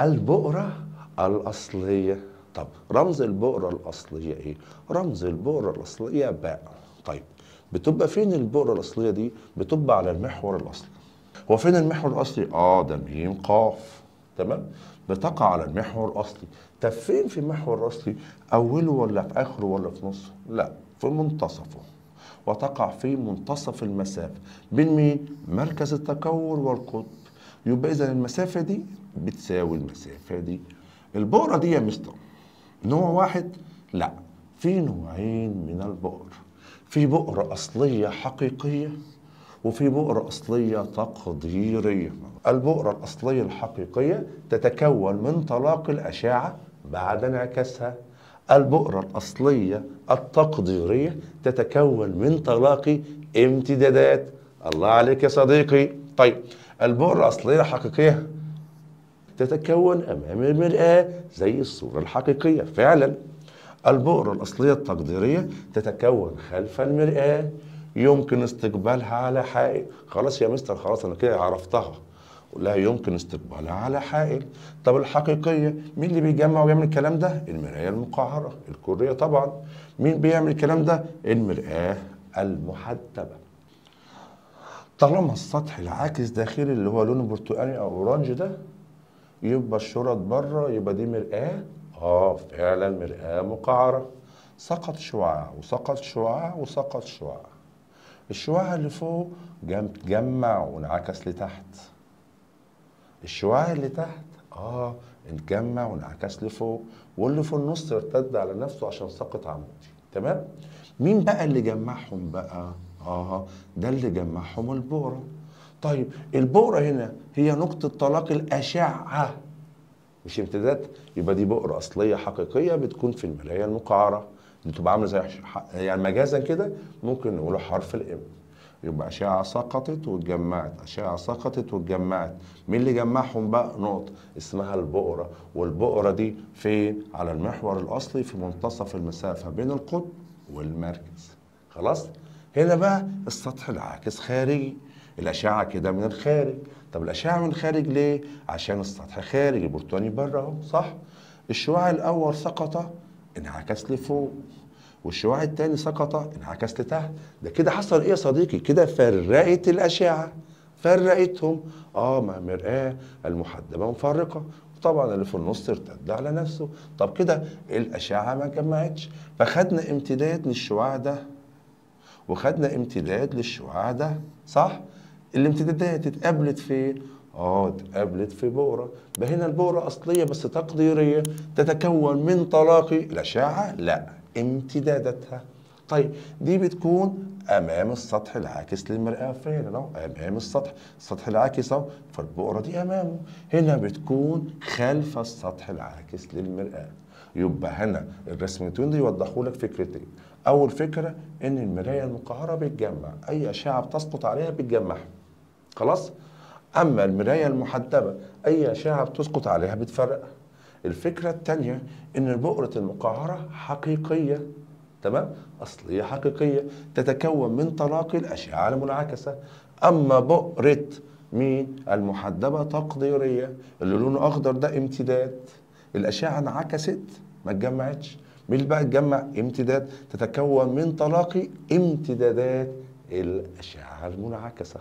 البؤرة الأصلية. طب رمز البؤرة الأصلية إيه؟ رمز البؤرة الأصلية باء. طيب بتبقى فين البؤرة الأصلية دي؟ بتبقى على المحور الأصلي. هو فين المحور الأصلي؟ ده ميم قاف، تمام؟ بتقع على المحور الأصلي. طب فين في المحور الأصلي؟ أوله ولا في آخره ولا في نصه؟ لا، في منتصفه، وتقع في منتصف المسافة بين مين؟ مركز التكور والقطب. يبقى إذا المسافة دي بتساوي المسافة دي. البؤرة دي يا مستر نوع واحد؟ لا، في نوعين من البؤر. في بؤرة أصلية حقيقية وفي بؤرة أصلية تقديرية. البؤرة الأصلية الحقيقية تتكون من تلاقي الأشعة بعد انعكاسها. البؤرة الأصلية التقديرية تتكون من تلاقي امتدادات. الله عليك يا صديقي. طيب البؤرة الأصلية الحقيقية تتكون أمام المرآة زي الصورة الحقيقية فعلا. البؤرة الأصلية التقديرية تتكون خلف المرآة، يمكن استقبالها على حائل. خلاص يا مستر، خلاص أنا كده عرفتها، لا يمكن استقبالها على حائل. طب الحقيقية مين اللي بيجمع ويعمل الكلام ده؟ المراية المقعرة الكرية طبعا. مين بيعمل الكلام ده؟ المرآة المحدبة. طالما السطح العاكس داخلي اللي هو لونه برتقاني أو أورانج ده، يبقى الشرط بره، يبقى دي مرآة. فعلا مرآة مقعرة. سقط شعاع وسقط شعاع وسقط شعاع. الشعاع اللي فوق اتجمع وانعكس لتحت. الشعاع اللي تحت اتجمع وانعكس لفوق، واللي في النص ارتد على نفسه عشان سقط عمودي. تمام؟ مين بقى اللي جمعهم بقى؟ ده اللي جمعهم البؤرة. طيب البؤرة هنا هي نقطة تلاقي الأشعة مش امتداد، يبقى دي بؤرة أصلية حقيقية بتكون في المراية المقعرة، بتبقى عاملة زي يعني مجازا كده ممكن نقوله حرف الإم. يبقى أشعة سقطت واتجمعت، أشعة سقطت واتجمعت. مين اللي جمعهم بقى؟ نقطة اسمها البؤرة. والبؤرة دي فين؟ على المحور الأصلي في منتصف المسافة بين القطب والمركز. خلاص؟ هنا بقى السطح العاكس خارجي، الأشعة كده من الخارج. طب الأشعة من الخارج ليه؟ عشان السطح خارجي، البرتقاني بره أهو، صح؟ الشعاع الأول سقط انعكس لفوق، والشعاع الثاني سقط انعكس لتحت. ده كده حصل ايه يا صديقي؟ كده فرقت الأشعة، فرقتهم. مع مرآة المحدبة مفرقة، وطبعا اللي في النص ارتد على نفسه. طب كده الأشعة ما جمعتش، فخدنا امتداد للشعاع ده وخدنا امتداد للشعاع ده، صح؟ الامتدادات اتقابلت فين؟ اتقابلت في بؤرة. هنا البؤرة أصلية بس تقديرية، تتكون من تلاقي الأشعة؟ لا، امتداداتها. طيب دي بتكون أمام السطح العاكس للمرآة فعلا أهو، أمام السطح، السطح العاكس أهو، فالبؤرة دي أمامه. هنا بتكون خلف السطح العاكس للمرآة. يبقى هنا الرسمتين دي يوضحوا لك فكرتين. أول فكرة إن المراية المقعرة بتجمع أي أشعة بتسقط عليها بتجمعها. خلاص؟ أما المراية المحدبة أي أشعة بتسقط عليها بتفرقها. الفكرة الثانية إن بؤرة المقعرة حقيقية، تمام؟ أصلية حقيقية تتكون من تلاقي الأشعة المنعكسة. أما بؤرة مين؟ المحدبة تقديرية، اللي لونه أخضر ده امتداد، الأشعة انعكست ما اتجمعتش. مين بقى اتجمع؟ امتداد، تتكون من تلاقي امتدادات الأشعة المنعكسة.